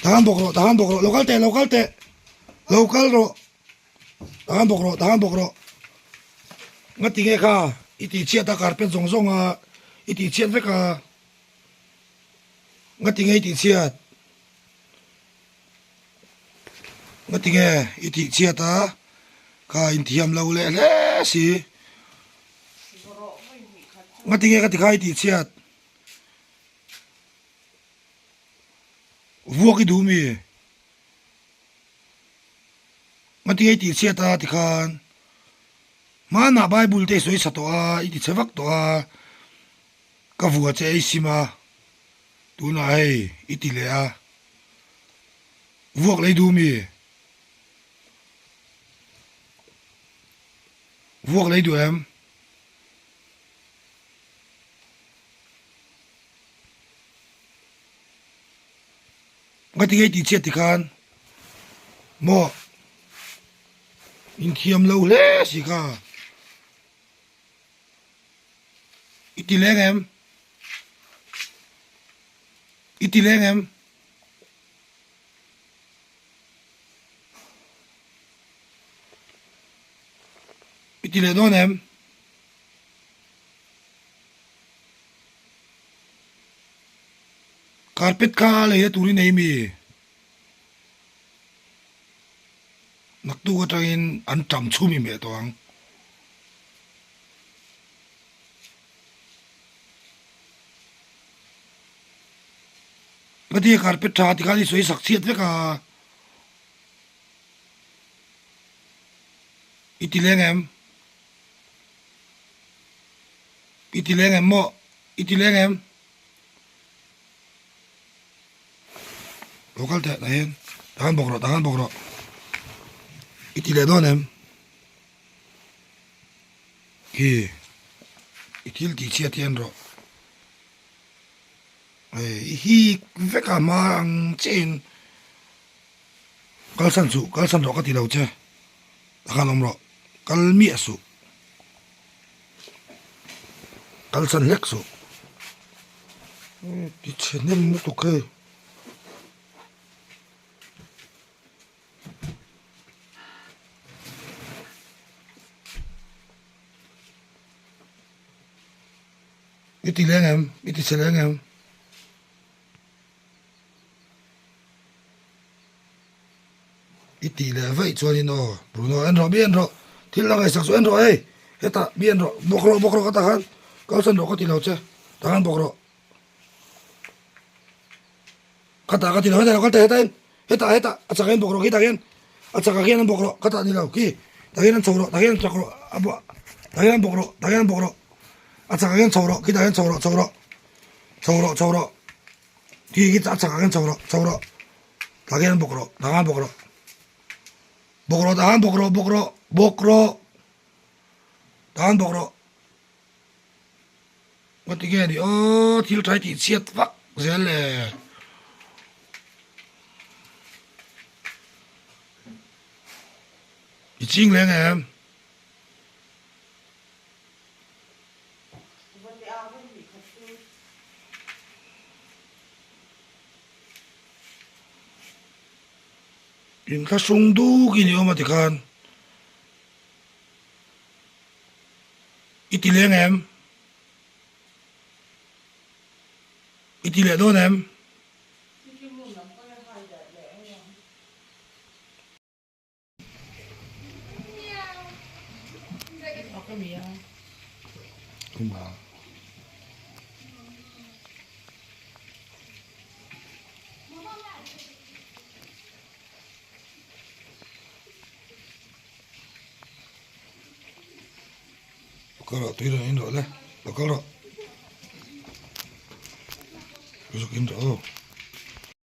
Tahan bawk rawh, tahan bawk rawh, lo kal teh, lo kal teh, lo kal rawh, tahan bawk rawh, tahan bawk rawh. Ngati nge kha i tih chhiat a carpet zawng zawng a i tih chhiat vek a, ngati nge i tih chhiat, ngati nge i tih chhiat a kha inthiam lo leh hle si, ngati nge ka ti kha i tih chhiat. Vuak i duh mi? Ngati nge i tih chhiat a tikhan hmanah Bible te i sawi sa tawh a, i ti chhe vak tawh a, ka vua che ei sim a, tunah hei i ti leh a, vuak lei duh mi? Vuak lei duh em? Ngati ngei tih chhiat tikhan maw inthiam lo hle si kha i ti leng em i ti leng em i ti leh dawn em. Carpet kha a lei na tur i nei mi? Naktuk atangin an tam chhum i hmeh tawh ang. Ngatinge carpet tha tikhan i sawi sak chhiat vek a? I ti leng em? I ti leng em maw? I ti leng em? Lo kal teh tah hian tah khan bawk rawh tah khan bawk rawh i ti leh dawn em? Khi i thil tih chhiat hian rawh hei i hik vek a hma ang chiah in kalsan suh kalsan rawh ka ti lo che tah khan awm rawh kal miah suh. Kalsan hlek suh. Ti chhe hnem lutuk hei. I ti leng em? I ti chhe leng em? I tih leh vaih chuanin aw Bruno en rawh mi en rawh thil la ngaihsak chu en rawh hei hetah mi en rawh bawk rawh bawk rawh ka tah khan kalsan rawh ka ti lo che tah khan bawk rawh ka tah ka ti lo hetah lo kal teh hetah hian hetah hetah a chak hian bawk rawh khitah khian a chakah khian an bawk rawh ka tah ni lo khi tah hian an chho rawh tah hian an chak rawh a tah hian an bawk rawh tah hian an bawk rawh a chakah khian chho rawh khitah hian chho rawh chho rawh chho rawh chho rawh khi khi a chakah khian chho rawh chho rawh. Tah hian bawk rawh, tah khan bawk rawh. Bawk rawh, tah khan bawk rawh, bawk rawh, bawk rawh. Tah khan bawk rawh. Ngawt ti nge ni aw, thil tha hi tih chhiat vak zel le. I ching leng em? Inthlahrung duk i ni awm a tikhan i ti leng em? I ti leh dawn em? Kal rawh tui rawn in rawh le lo kal rawh zuk in rawh aw.